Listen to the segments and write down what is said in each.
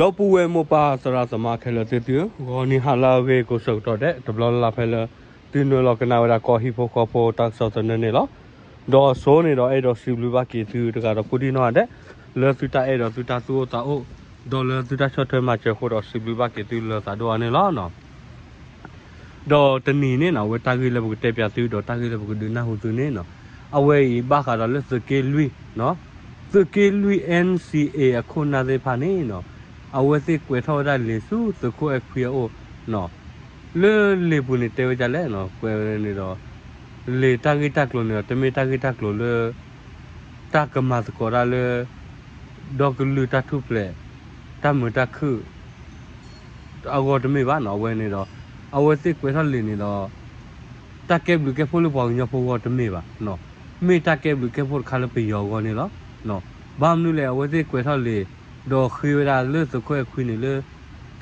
ဒီပုၢ်ဝဲၢ်မိၢ်ပၢ်သရၣ်သမါခဲလၢာ်သ့ၣ်သုဧၢ, ဂီၤနံၤဟါလၢအဂ့ၤကိးဆၢကတီၢ်ဒဲး တဘျီလၢ်လၢ်ဖဲလၢ သုနုာ်လီၤကနၣ်ဝဲဒၣ်ကီၢ်ဟံၣ်ဖိဃီဖိတၢ်ကစီၣ်သနၢၣ်န့ၣ်လီၤ. ဒီးအဆိန့ၣ်ဒီးအဲၣ်ဒိးစံးဘျုးဘၣ်က့ၤသုတဂၤဒီးကိးဒံၣ်နီၢ်ဂၤဒဲး လၢသုတၢ်အဲၣ်ဒီးသုတၢ်သူၣ်အိၣ်သးအိၣ် ဒီးလၢသုတၢ်ဆီၣ်ထွဲမၤစၢၤအဃိဒီးစံးဘျုးဘၣ်က့ၤသုလၢသးဒိၣ်အါန့ၣ်လီၤ. ဒီးတနံၤန့ၣ်နီၤ အဝဲတၢ်ဂ့ၢ်လၢပကတဲပၠးသုဒီးတၢ်ဂ့ၢ်လၢပကဒုးနၢ်ဟူသုန့ၣ်နီၤ အဝဲအံၤဘၣ်ဃးဒီးလၢသုးက့လွံၢ်နီၤ, သုးက့လွံၢ် N C A အခိၣ်နၢ်သ့ၣ်တဖၣ်န့ၣ်နီၤ အဝဲသ့ၣ်ကွဲးထီၣ်ဝဲဒၣ်လံာ်ဆူသုးခိၣ်အဲၣ်ခွံအအိၣ်နီၤ, လၢလံာ်ပူၤန့ၣ်တဲဝဲဒ်လဲၣ်နီၤ ကွဲးဝဲန့ၣ်ဒီး လံာ်တၢ်ဂ့ၢ်တၢ်ကျိၤန့ၣ်ဒီး တမ့ၢ်တၢ်ဂ့ၢ်တၢ်ကျိၤလၢ တၢ်ကမၤသကိးတၢ်လၢ ဒီကလုာ်တၢ်ထူၣ်ဖျဲး တၢ်မုာ်တၢ်ခုၣ် အဂီၢ်တမ့ၢ်ဘၣ်နီၤ အဝဲန့ၣ်ဒီး အဝဲသ့ၣ်ကွဲးထီၣ်လံာ်န့ၣ်ဒီး တၢ်ကဲဘျုးကဲဖှိၣ်လၢပှၤကညီဖိအဂီၢ်တမ့ၢ်ဘၣ်နီၤ, မ့ၢ်တၢ်ကဲဘျုးကဲဖှိၣ်တခါလၢပယီၤအဂီၢ်န့ၣ်လီၤ. ဘၣ်မနုၤလဲၣ် အဝဲသ့ၣ်ကွဲးထီၣ်လံာ် ဒီးဃ့ဝဲဒၣ်လၢသုးခိၣ်အဲၣ်ခွံန့ၣ်လၢ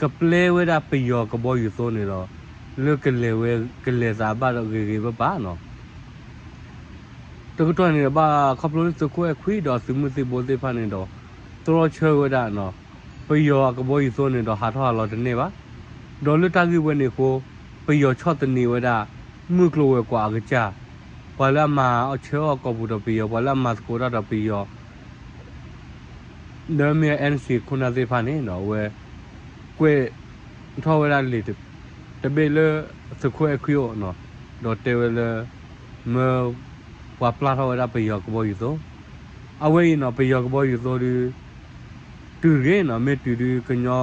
ကပျဲဝဲဒၣ်ပယီၤကဘီယူၤသိန့ၣ်ဒီး လၢကလဲၤဝဲ ကလဲၤသးဘၣ်ဒီးဂ့ၤဂ့ၤဘၣ်ဘၣ်နီၤ တကတီၢ်န့ၣ်ဒီးဘၣ်ခီဖျိလၢသုးခိၣ်အဲၣ်ခွံဒီးသုးမုၢ်သံၣ်ဘိသ့ၣ်တဖၣ်န့ၣ်ဒီး တြီဆၢဝဲဒၣ်နီၤ ပယီၤအကဘီယူၤသိန့ၣ်ဒီးဟးထီၣ်ဟးလီၤတန့ၢ်ဘၣ်. ဒီးလၢတၢ်ဂ့ၢ်ဝဲန့ၣ်အဃိ ပယီၤဆီၣ်သနံးဝဲဒၣ် မုၢ်ကျိၤဝဲၤကွာ်အကစၢ် ပှၤလၢအမၤအီၣ်ဆၢအီၣ်ကိာ်ပူၤဒီးပယီၤ ပှၤလၢအမၤသကိးတၢ်ဒီးပယီၤ ဒီးမ့ၢ် N C A ခိၣ်နၢ်သ့ၣ်တဖၣ်န့ၣ်နီၤ အဝဲ ကွဲးထီၣ်ဝဲဒၣ်လံာ်တဘ့ၣ်လၢ သုးခိၣ်အဲၣ်ခွံအအိၣ်နီၤ ဒီးတဲဝဲလၢ မၢ ပှၤပျၢ်ထီၣ်ဝဲဒၣ်ပယီၤကဘီယူၤသိ အဝဲအံၤနီၤ ပယီၤကဘီယူၤသိဒီး တုၤတဂ့ၤနီၤ မ့ၢ်တုၤဒုးကညီ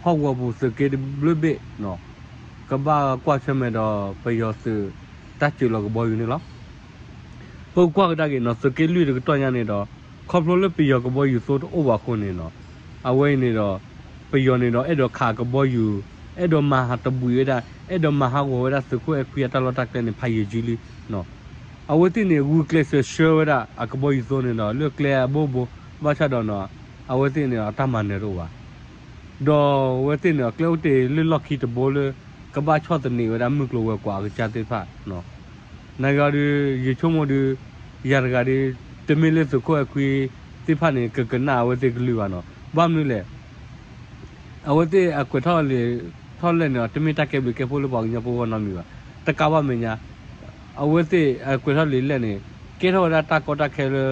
ဟီၣ်ကဝီၤပူၤသုးက့တဘျုးဘ့ၣ်နီၤ ကဘၣ်ကွၢ်ဆၢၣ်မဲာ်ဒီးပယီၤသုးတၢ်စၢၤလီၤကဘီယူၤန့ၣ်လီၤ. ပကကွၢ်ကဒါက့ၤနီၤ သုးက့လွံၢ်တကတီၢ်ညါန့ၣ်ဒီး ခီဖျိလၢပယီၤကဘီယူၤသိတအိၣ်ဘၣ်အဃိန့ၣ်နီၤ အဝဲအံၤန့ၣ်ဒီး ပယီၤန့ၣ်ဒီး အဲၣ်ဒိးခးကဘီယူၤ အဲၣ်ဒိးမၤဟးတဘှံးဝဲဒၣ် အဲၣ်ဒိးမၤဟးဂီၤဝဲဒၣ်သုးခိၣ်အဲၣ်ခွံအတၢ်လီၢ်တၢ်ကျဲန့ၣ် ဖးယံာ်ယံာ်လံနီၤ အဝဲသ့ၣ်န့ၣ် ဂုာ်ကျဲးစၢးဆှၢဝဲဒၣ်အကဘီယူၤသိန့ၣ်ဒီး လၢကျဲအဘိဘိ ဘၣ်ဆၣ်ဒီးနီၤ အဝဲသ့ၣ်န့ၣ်ဒီး တၢ်မၤနၢၤတအိၣ်ဘၣ် ဒီးအဝဲသ့ၣ်န့ၣ်ဒီး ကျဲအိၣ်တ့ၢ်လၢလီၢ်ခံတဘိလၢ ကဘၣ်ဆီၣ်သနံးဝဲဒၣ်မုၢ်ကျိၤဝဲၤကွာ်အကစၢ်သ့ၣ်တဖၣ် နဂၤဒီး ယဆိကမိၣ်ဒီး ယၤတဂၤဒီး တမ့ၢ်လၢသုးခိၣ်အဲၣ်ခွံသ့ၣ်တဖၣ်န့ၣ် ကကနၣ်အဝဲသ့ၣ်ကလုၢ်ဘၣ်နီၤ ဘၣ်မနုၤလဲၣ် အဝဲသ့ၣ်အကွဲးထီၣ်လံာ်ထီၣ်လဲၢ်န့ၣ်ဒီး တမ့ၢ်တၢ်ကဲဘျုးကဲဖှိၣ်လၢပှၤကညီဖိအဂီၢ်နီတမံၤဘၣ် တကးဘၣ်မဲာ်ညါ အဝဲသ့ၣ်အကွဲးထီၣ်လံာ်လဲၢ်န့ၣ် ကဲထီၣ်ဝဲဒၣ်တၢ်ကီတၢ်ခဲလၢ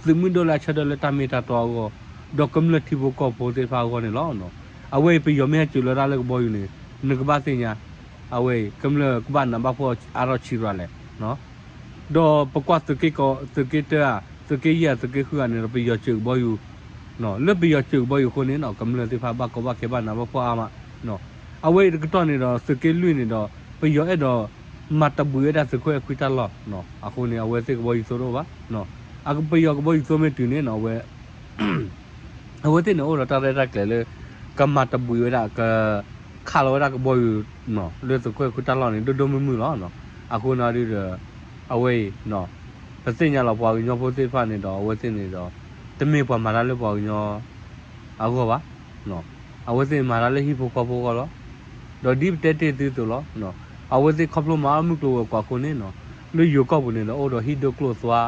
သုးမုၢ်ဒိၣ်လၢအဆၢထၢၣ်လၢတၢ်မ့ၢ်တၢ်တီအဂီၢ် ဒီးကမျၢၢ်ထံဖိကီၢ်ဖိသ့ၣ်တဖၣ်အဂီၢ်န့ၣ်လီၤ. အဝဲအံၤပယီၤမ့ၢ်ဟဲစၢၤလီၤတၢ်လၢကဘီယူၤန့ၣ် နကဘၣ်သ့ၣ်ညါ အဝဲအံၤ ကမျၢၢ်ကဘၣ်နးဘၣ်ဖှီၣ်အါထီၣ်ဆံးရၤလဲၣ် ဒီးပကွၢ်သုးက့ကီး သုးက့တၢဧါ သုးက့ယဲၢ် သုးက့ဃုဂၤန့ၣ်ဒီး ပယီၤစၢၤကဘီယူၤ လၢပယီၤစၢၤကဘီယူၤအဃိန့ၣ်ဒီး ကမျၢၢ်သ့ၣ်တဖၣ်ဘၣ်ကီဘၣ်ခဲဘၣ်နးဘၣ်ဖှီၣ်အါမး အဝဲအံၤတကတီၢ်န့ၣ်ဒီး သုးက့လွံၢ်န့ၣ်ဒီး ပယီၤအဲၣ်ဒိးမၤတဘှံးဝဲဒၣ်သုးခိၣ်အဲၣ်ခွံတၢ်လီၢ် အဃိန့ၣ် အဝဲသ့ၣ်ကဘီယူၤသိတအိၣ်ဘၣ် အပယီၤကဘီယူၤသိမ့ၢ်တုၤန့ၣ်နီၤ အဝဲ အဝဲသ့ၣ်န့ၣ်အိၣ်ဒီးတၢ်ရဲၣ်တၢ်ကျဲၤလၢ ကမၤတဘှံးဝဲဒၣ် က ခးလီၤဝဲဒၣ်ကဘီယူၤ လၢသုးခိၣ်အဲၣ်ခွံတၢ်လီၢ်န့ၣ် ဒိၣ်ဒိၣ်မုၢ်မုၢ်လီၤ. အဃိန့ၣ်ဒီး အဝဲအံၤ ပသ့ၣ်ညါလီၤပှၤကညီဖိသ့ၣ်တဖၣ်န့ၣ်ဒီး အဝဲသ့ၣ်န့ၣ်ဒီး တမ့ၢ်ပှၤမၤတၢ်လၢပှၤကညီအဂီၢ်ဘၣ်. အဝဲသ့ၣ်မၤတၢ်လၢဟံၣ်ဖိဃီဖိအဂီၢ်လီၤ. ဒီးဒ်ပတဲတ့ၢ်သုသိးလီၤ. အဝဲသ့ၣ်ခီဖျိမၤအီၣ်မုၢ်ကျိၤဝဲၤကွာ်အဃိန့ၣ်နီၤ လၢယိၤကီၢ်ပူၤန့ၣ်ဒီး အိၣ်ဒီးဟံၣ်ဒိၣ်ကျိၣ်သွါ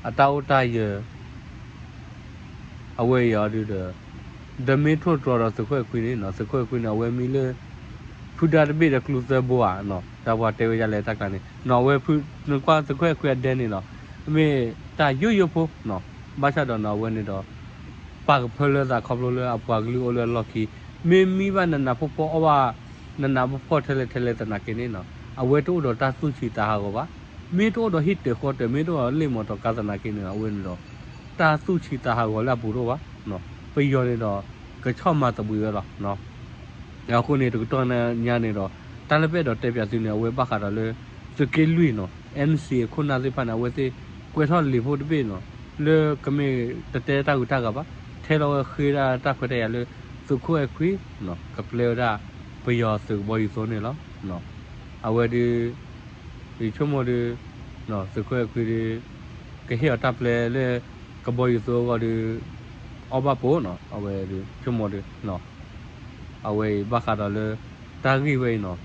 အတၢ်အိၣ်တၢ်ယၢၤ အဝဲအံၤအီၤဒုဒီး ဒီးမ့ၢ်ထိၣ်တြီၤဒီးသုးခိၣ်အဲၣ်ခွံန့ၣ်နီၤ သုးခိၣ်အဲၣ်ခွံန့ၣ် အဝဲမံလၢ ဖုဒါတဘ့ၣ်ဒီးကျူသၢဘိဧါ တၢ်ပှၤတဲဝဲဒ်လဲၣ်တၢ်ကျါန့ၣ်နီၤ အဝဲ နကွၢ်သုးခိၣ်အဲၣ်ခွံအဒဲန့ၣ်နီၤ မ့ၢ်တၢ်ယိယိဖိနီၤ ဘၣ်ဆၣ်ဒီးနီၤ အဝဲန့ၣ်ဒီး ပာ်ကဖၢလၢသးခီဖျိလၢအပှၤကလုာ်အိၣ်လၢအလီၢ်ခံ မ့ၢ်မံဘၣ်နးနးဖှီၣ်ဖှီၣ်အီၣ်ဘၣ် နးနးဖှီၣ်ဖှီၣ်ထဲလဲၣ်ထဲလဲၣ်သနာ်က့န့ၣ်နီၤ အဝဲတအိၣ်ဒီးတၢ်သူၣ်ဆံးသးဟးဂီၤဘၣ်. မ့ၢ်တအိၣ်ဒီးဟံၣ်တၢၤဃီတၢၤ မ့ၢ်တအိၣ်ဒီးလ့ၣ်မီၢ်တီၤကါသနာ်က့န့ၣ် အဝဲန့ၣ်ဒီး တၢ်သူၣ်ဆံးသးဟးဂီၤလၢအပူၤတအိၣ်ဘၣ်. ပယီၤန့ၣ်ဒီး ကဆီၣ်မၤသဘှံးဝဲလီၤ. အဃိန့ၣ် တကတီၢ်ညါန့ၣ်ဒီး တၢ်လၢပအဲၣ်ဒိးတဲပၠးသုန့ၣ် အဝဲဘၣ်ဃးဒီးလၢ သုးက့လွံၢ်နီၤ N C A ခိၣ်နၢ်သ့ၣ်တဖၣ်န့ၣ် အဝဲသ့ၣ်ကွဲးထီၣ်လံာ်ဖိတဘ့ၣ်နီၤ လၢကမ့ၢ်တတဲတၢ်ဂုၤတၢ်ဂၤဘၣ် ထဲလီၤဝဲဃ့ဒၣ်တၢ်ခွဲးတၢ်ယာ်လၢ သုးခိၣ်အဲၣ်ခွံ ကပျဲဝဲဒၣ် ပယီၤသုးကဘီယူၤသိန့ၣ်လီၤ. အဝဲဒုး ယဆိကမိၣ်ဒီး သုးခိၣ်အဲၣ်ခွံဒီး ကဟ့ၣ်အီၤတၢ်ပျဲလၢ ကဘီယူၤသိအဂီၢ်ဒီး အီၣ်ဘၣ်ပိာ်နီၤ အဝဲဒုး ဆိကမိၣ်ဒီး အဝဲအံၤဘၣ်ဃးဒီးလၢ တၢ်ဂ့ၢ်ဝဲအံၤ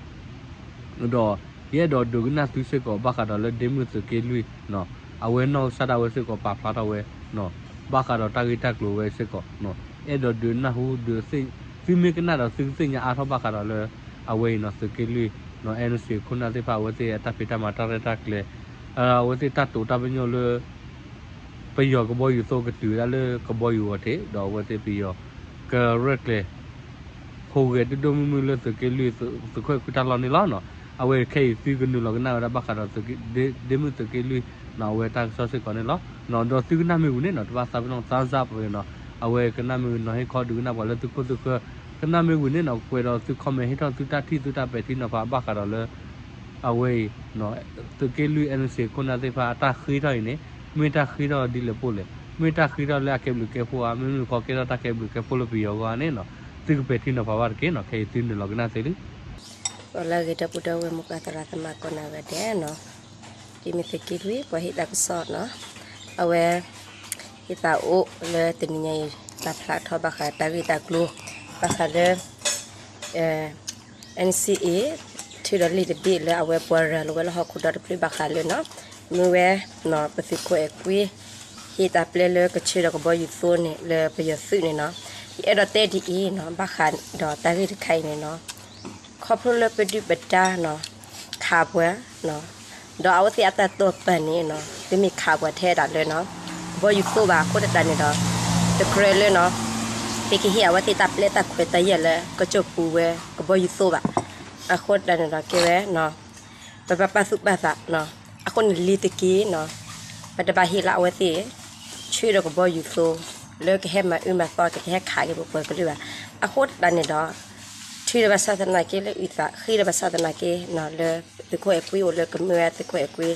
နီၤ ဒီး ယအဲၣ်ဒိးဒုးကနၣ်သုစ့ၢ်ကီးဘၣ်ဃးဒီးလၢဒ့မုၢ်သုးက့လွံၢ်နီၤ အဝဲနီၢ်ကစၢ်ဒၣ်ဝဲစ့ၢ်ကီးပာ်ဖျါထီၣ်ဝဲနီၤ ဘၣ်ဃးဒီးတၢ်ဂ့ၢ်တၢ်ကျိၤဝဲစ့ၢ်ကီး, အဲၣ်ဒိးဒုးနၢ်ဟူဒုး, သုမ့ၢ်ကနၣ်ဒီးသုကသ့ၣ်ညါအါထီၣ်ဘၣ်ဃးဒီးလၢ အဝဲအံၤနီၤ သုးက့လွံၢ် NCA ခိၣ်နၢ်သ့ၣ်တဖၣ် အဝဲသ့ၣ်အတၢ်ဖံးတၢ်မၤတၢ်ရဲၣ်တၢ်ကျဲၤ, အဝဲသ့ၣ်တၢ်တိာ်တၢ်ပညိၣ်လၢ ပယီၤကဘီယူၤသိကတုၤဝဲဒၣ်လၢကဘီယူၤအဂီၢ်ထံး ဒီးအဝဲသ့ၣ်ပယီၤကရဲၣ်ကျဲၤ ဟူးဂဲၤဒိၣ်ဒိၣ်မုၢ်မုၢ်လၢသုးက့လွံၢ် သုးခိၣ်အဲၤကွံတၢ်လီၢ်န့ၣ်လီၤ. အဝဲခဲအံၤသုကနုာ်လီၤကနၣ်ဝဲဒၣ်ဘၣ်ဃးဒီး ဒ့မုၢ်သုးက့လွံၢ် အဝဲတၢ်ကစီၣ်စ့ၢ်ကီးန့ၣ်လီၤ. ဒီးသုကနၣ်မ့ၢ်ဝံၤန့ၣ်နီၤ တဘၣ်သးပ့ၤနီၣ် thumbs up ဝဲနီၤ အဝဲကနၣ်မ့ၢ်ဝံၤနီၤ ဟ့ၣ်ခီဒုးကနၣ်ပှၤလၢသုခိၣ်သုဃၢၤ ကနၣ်မ့ၢ်ဝံၤန့ၣ်နီၤ ကွဲးဒီးသု comment ဟ့ၣ်ထီၣ်သုတၢ်ထံၣ်သုတၢ်ပဲာ်ထံနီၤဖးဘၣ်ဃးဒီးလၢ အဝဲအံၤ သုးက့လွံၢ် NCA ခိၣ်နၢ်သ့ၣ်တဖၣ်အတၢ်ဃ့ထီၣ်အံၤန့ၣ် မ့ၢ်တၢ်ဃ့ထီၣ်ဒ်လဲၣ်ပိၢ်လဲၣ်, မ့ၢ်တၢ်ဃ့ထီၣ်လၢအကဲဘျုးကဲဖှိၣ်ဧါ, မ့မ့ၢ်ခီကဲထီၣ်တၢ်ကဲဘျုးကဲဖှိၣ်လၢပယီၤအဂီၢ်ဧါန့ၣ်နီၤ သုကပဲာ်ထံနီၤဖးဘၣ်တက့ၢ်နီၤ ခဲအံၤသုနုာ်လီၤကနၣ်သ့လံ. ဒီးလၢအဂ့ၤဒီပုၢ်ဒီဝဲၢ်မိၢ်ပၢ်သရၣ်သမါကိးဂၤဒဲးနီၤ, ဒ်မ့ၢ်သုးက့လွံၢ် ပှၤဟ့ၣ်တၢ်ကစီၣ်နီၤ, အဝဲ ဟ့ၣ်သးအိၣ်လၢတနံၤညါအံၤ တၢ်ဖျါထီၣ်ဘၣ်ဃးတၢ်ဂ့ၢ်တၢ်ကျိၤ ဘၣ်ဃးလၢ NCA ထုးဒီးလံာ်တဘ့ၣ်လၢအဝဲပှၤရၤလီၤဝဲလၢဟီၣ်ခိၣ်ဒီတဖျၢၣ်ဘၣ်ဃးလၢနီၤ, မ့ၢ်ဝဲ ပသုးခိၣ်အဲၤကွံ ဟ့ၣ်တၢ်ပျဲလၢကဆှၢဒီးကဘီယူၤသိန့ၣ် လၢပယီၤသုးန့ၣ်နီၤ, ယအဲၣ်ဒိးတဲဒ်အံၤနီၤ ဘၣ်ဃးဒီးတၢ်ဂ့ၢ်တခါအံၤန့ၣ်နီၤ, ခီဖျိလၢပဒုၣ်ပဒါနီၤ ခးပှၤ ဒီးအဝဲသ့ၣ်အတၢ်တိာ်ပာ်န့ၣ်နီၤ တမ့ၢ်ခးပှၤထဲဒၣ်လၢနီၤ ကဘီယူၤသိဘၣ်အဃိသတးန့ၣ်ဒီး တကြၢးလၢနီၤ သုကဟ့ၣ်အဝဲသ့ၣ်တၢ်ပျဲတၢ်ခွဲးတၢ်ယာ်လၢကစိာ်ပူၤဝဲကဘီယူၤသိဘၣ်. အဃိသတးန့ၣ်ဒီးကဲဝဲ ပဘၣ်ပာ်သူၣ်ပာ်သးနီၤ, အဃိန့ၣ်လံၤတက့ၢ်နီၤ ပတဘၣ်ဟ့ၣ်လၢအဝဲသ့ၣ် ဆှၢဒီးကဘီယူၤသိ လၢကဟဲမၤအၢမၤသီကဟဲခးက့ၤပပှၤကလုာ်ဘၣ်. အဃိသတးန့ၣ်ဒီး ထုးဒီးဘၣ်ဆၣ်သနာ်က့လၢအုၣ်သး ဃ့ဒီးဘၣ်ဆၣ်သနာ်က့နီၤ လၢသုးခိၣ်အဲၤကွံအိၣ်လၢကမၢဝဲသုးခိၣ်အဲၤကွံ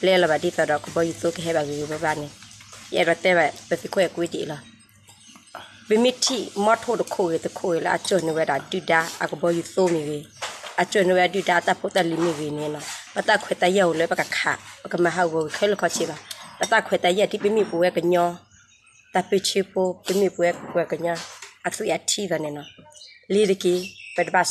ပျဲလီၤဘၣ်ဒ်သိးဒီးကဘီယူၤသိကဟဲဘၣ်ဂ့ၤဂ့ၤဘၣ်ဘၣ်န့ၣ် ယအဲၣ်ဒိးတဲဘၣ်ပသုးခိၣ်အဲၤကွံဒ်အံၤလီၤ. ပမ့ၢ်ထံၣ်မီထိၣ်တခိၣ်ဂ့ၤတခိၣ်ဂ့ၤလၢအစိာ်န့ၢ်ဝဲဒၣ်ဒုၣ်ဒါအကဘီယူၤသိမ့ၢ်ဂ့ၤ, အစိာ်န့ၢ်ဝဲဒၣ်ဒုၣ်ဒါအတၢ်ဖိတၢ်လံၤမ့ၢ်ဂ့ၤန့ၣ်နီၤ ပတၢ်ခွဲးတၢ်ယာ်အိၣ်လၢပကခး ပကမၤဟးဂီၤဂ့ၤခဲလၢာ်ခဲဆ့လီၤ. ပတၢ်ခွဲးတၢ်ယာ်ဒ်ပမ့ၢ်ပဝဲကညီ တၢ်ပၢဆှၢဖိ ပမ့ၢ်ပဝဲပှၤကညီ အသွံၣ်အထံသးန့ၣ်နီၤ, လံၤတက့ၢ် ပတဘၣ်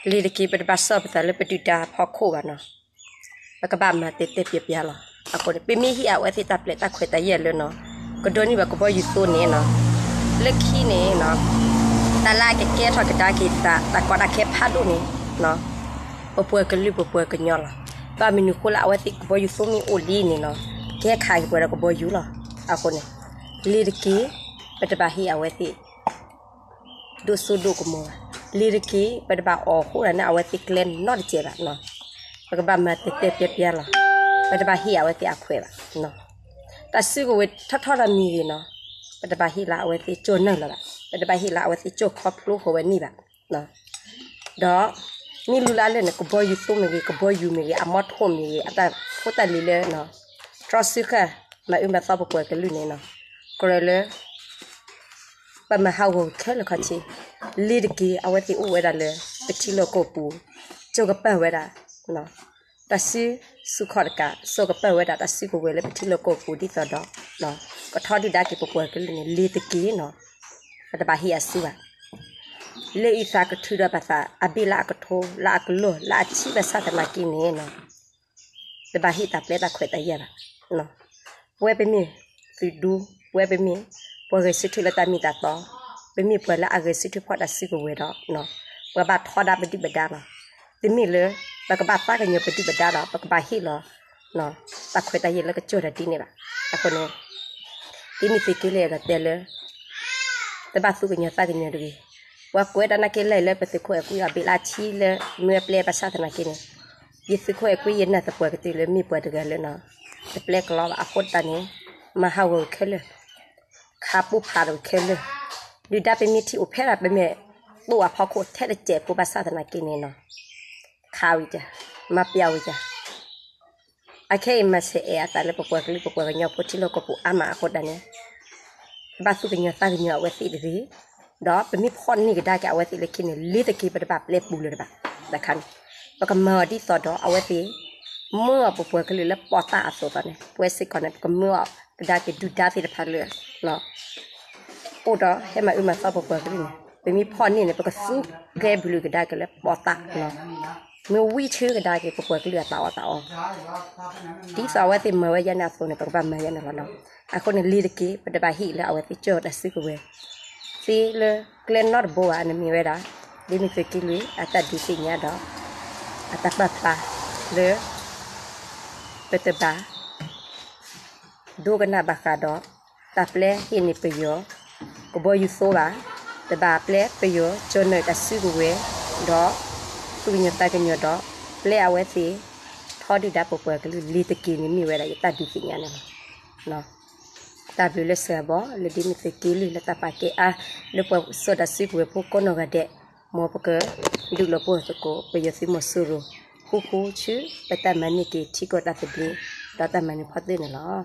လံၤတက့ၢ် ပတဘၣ်စီၢ်ပသးလၢပဒုၣ်ဒါအဖီခိၣ်ဘၣ်နီၤ ပကဘၣ်မၤတဲာ်တဲာ်ပျဲပျဲလီၤ. အဃိန့ၣ် ပမ့ၢ်ဟ့ၣ်အဝဲသ့ၣ်တၢ်ပျဲတၢ်ခွဲးတၢ်ယာ်လၢနီၤ ကဒိးန့ၢ်ဘၣ်ကဘီယူၤသိန့ၣ်နီၤ လၢခံန့ၣ်နီၤ တၢ်လၢအကကဲထီၣ်ကဒါက့ၤသး တၢ်ကီတၢ်ခဲဖးဒိၣ်န့ၣ်နီၤ ပပှၤကလုာ်ပပှၤကညီလီၤ. ဘၣ်မနုၤအဃိလၢအဝဲသ့ၣ်ကဘီယူၤသိမ့ၢ်အိၣ်လံန့ၣ်နီၤ ကဟဲခးက့ၤပှၤဒီးကဘီယူၤလီၤ. အဃိန့ၣ် လံၤတက့ၢ် ပတဘၣ်ဟ့ၣ်အဝဲသ့ၣ် ဒိၣ်စိဒိၣ်ကမီၤဘၣ်. လံၤတက့ၢ် ပတဘၣ်အီၣ်ဃိးန့ၢ်အဝဲသ့ၣ်ကျဲနီတစဲးဘၣ်နီၤ. ပကဘၣ်မၤတဲာ်တဲာ်ပျဲပျဲလီၤ. ပတဘၣ်ဟ့ၣ်အဝဲသ့ၣ်အခွဲးဘၣ်. တၢ်စုကဝဲၤထီၣ်ထီၣ်တၢ်မံၤဂ့ၤနီၤ ပတဘၣ်ဟ့ၣ်လၢအဝဲသ့ၣ်ကၠိၢ်နၢ်လၢၤဘၣ်. ပတဘၣ်ဟ့ၣ်လၢအဝဲသ့ၣ်ကၠိၢ်ခီဖျိဃီၤဝဲန့ၣ်ဘၣ်. ဒီး မ့ၢ်လူလၢအလၢာ်န့ၣ် ကဘီယူၤသိမ့ၢ်ဂ့ၤ ကဘီယူၤမ့ၢ်ဂ့ၤ အမီထိၣ်မ့ၢ်ဂ့ၤ အတၢ်ဖိတၢ်လံၤလၢ တြီစုဃာ် မၤအၢမၤသီပပှၤကလုာ်န့ၣ်နီၤ ကြၢးလၢ ပမၤဟးဂီၤခဲလၢာ်ခဲဆ့ လံၤတက့ၢ် အဝဲသ့ၣ်အိၣ်ဝဲဒၣ်လၢ ပထံလီၢ်ကီၢ်ပူၤ စိာ်ကပၤဝဲဒၣ် တၢ်စုဆူၣ်ခီၣ်တကး စိာ်ကပၤဝဲဒၣ်တၢ်စုကဝဲၤလၢပထံလီၢ်ကီၢ်ပူၤဒ်သိးဒီး ကထီဒုၣ်ဒါက့ၤပပှၤကလုာ်န့ၣ် လံၤတက့ၢ်နီၤ ပတဘၣ်ဟ့ၣ်အစုဘၣ်. လၢအံၤသးကထုးဒီးဘၣ်သး အဘ့ၣ်လၢအကထိ လၢအကလီၢ် လၢအဆံးဘၣ်ဆၣ်သနာ်က့န့ၣ်နီၤ တဘၣ်ဟ့ၣ်တၢ်ပျဲတၢ်ခွဲးတၢ်ယာ်ဘၣ်. ပဝဲပမ့ၢ်သုးဒူ ပဝဲပမ့ၢ် ပှၤဂဲၤဆၢထၢၣ်လၢတၢ်မ့ၢ်တၢ်တီ, ပမ့ၢ်ပှၤလၢအဂဲၤဆၢထၢၣ်ဖီၣ်တၢ်စုကဝဲၤဒီး ပှၤဘၣ်ထီဒါပဒုၣ်ပဒါလီၤ. တမ့ၢ်လၢ ပကဘၣ်သးကညီၤပဒုၣ်ပဒါဒီး ပကဘၣ်ဟ့ၣ်လီၤ တၢ်ခွဲးတၢ်ယာ်လၢကစၢၢ်တၢ်ဒ်န့ၣ်ဘၣ်. အဃိန့ၣ် ဒ်မ့ၢ်သုးက့လၢအဲၣ်ဒိးတဲလၢ တဘၣ်သူၣ်ကညီၤသးကညီၤတဂ့ၤ. ပှၤကွဲးတၢ်နာ်က့လဲၣ်လၢပသုးခိၣ်အဲၣ်ကွံအဘ့ၣ်လၢအဆံးလၢမ့ၢ်ဝဲပျဲဘၣ်ဆၣ်သနာ်က့န့ၣ် ယသုးခိၣ်အဲၣ်ကွံယနၢ်သပှၢ်ကတၢၢ်လၢမ့ၢ်ပှၤတဂၤလၢနီၤ တပျဲကလီဘၣ်အဃိတၢ်န့ၣ် မၤဟးဂီၤခဲလၢာ် ခးပိၢ်ဖးဒီးခဲလၢာ် ဒုၣ်ဒါပမ့ၢ်ထံၣ်အိၣ်ဖဲဒၣ် ပမ့ၢ်တိၢ်အဖီခိၣ်ထဲတစဲးဖိဘၣ်ဆၣ်သနာ်က့န့ၣ်နီၤ ခးဝံၤတၢ် မၤပျးဝံၤတၢ် အခဲအံၤမၤဆဲးအဲၣ်အသးလၢပပှၤကလုာ်ပပှၤကညီဖိထံလီၢ်ကီၢ်ပူၤအါမးအဃိတၢ်န့ၣ် ပဘၣ်သူၣ်ကညီၤသးကညီၤအဝဲသ့ၣ်တဂ့ၤ, ဒီးပမ့ၢ်ဖီၣ်န့ၢ်ကဒါက့ၤအဝဲသ့ၣ်လၢခံန့ၣ် လ့ၤတက့ၤပတဘၣ်ပျဲပူၤလၢၤတဘၣ်. တခါန့ၣ် ပကမၤအီၤဒ်သိးဒီးအဝဲသ့ၣ် မၢအီၤပပှၤကလုာ်လၢပီၣ်သၣ်အသိးသိးန့ၣ် ပဝဲစ့ၢ်ကီးန့ၣ် ပကမၢအီၤကဒါက့ၤဒုၣ်ဒါသ့ၣ်တဖၣ်လၢ အိၣ်ဒီးဟဲမၤအၢမၤသီပပှၤကလုာ်န့ၣ် ပမ့ၢ်ဖီၣ်န့ၢ်န့ၣ် ပကသူကဲဘျုးကဒါက့ၤလၢပီၣ်သၣ် မ့ၢ်ဝံထၢကဒါက့ၤပပှၤကလုာ်အသးအီၣ်သးအီ ဒ်သိးအဝဲသ့ၣ်မၤဝဲယဲန့ၣ်အသိးန့ၣ် ပကဘၣ်မၤယဲန့ၣ်လီၤနီၤ. အဃိန့ၣ်လံၤတက့ၢ် ပတဘၣ်ဟ့ၣ်လၢအဝဲသ့ၣ်ကၠီၣ်တၢ်စုကဝဲၤသ့လၢကျဲနီတဘိဘၣ်န့ၣ်မ့ၢ်ဝဲဒၣ် ဒ်မ့ၢ်သုးက့လွံၢ်အတၢ်ဒုးသ့ၣ်ညါဒီး အတၢ်ပာ်ဖျါလၢ ပတဘၣ် ဒိကနၣ်ဘၣ်ဃးဒီး တၢ်ပျဲဟ့ၣ်န့ၢ်ပယီၤ ကဘီယူၤသိဘၣ်, တဘၣ်ပျဲပယီၤကၠီၣ်နၢၤတၢ်စုကဝဲၤ ဒီး သူၣ်ကညီၤသးကညီၤဒီး ပျဲအဝဲသ့ၣ် ထီဒုၣ်ဒါပပှၤကလုာ်လံၤတက့ၢ်န့ၣ်မ့ၢ်ဝဲဒၣ်ယတၢ်ဒုးသ့ၣ်ညါန့ၣ်လီၤ. တၢ်ဘျုးလၢစှၤဘီလၢဒ်မ့ၢ်သုးက့လွံၢ်လၢတၢ်ပာ်ကဲအါ လၢပှၤစီၤတၢ်စုကဝဲၤဖိကိးနီၢ်ဂၤဒဲး, မ်ပကဒုးလီၤပှီၢ်သကိး ပယီၤသုးမီၤစိရိၤ ဃူဃူဆူ ပတၢ်မၤန့ၢ်က့ၤထံကီၢ်တၢ်သဘျ့ ဒီးတၢ်မၤနၢၤဖီသ့ၣ်န့ၣ်လီၤ.